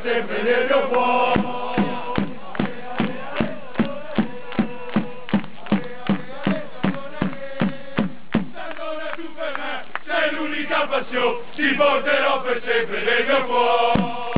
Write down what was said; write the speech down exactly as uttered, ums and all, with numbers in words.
Sempre nel mio cuor. Sei l'unica passione, ti porterò per sempre nel mio cuor.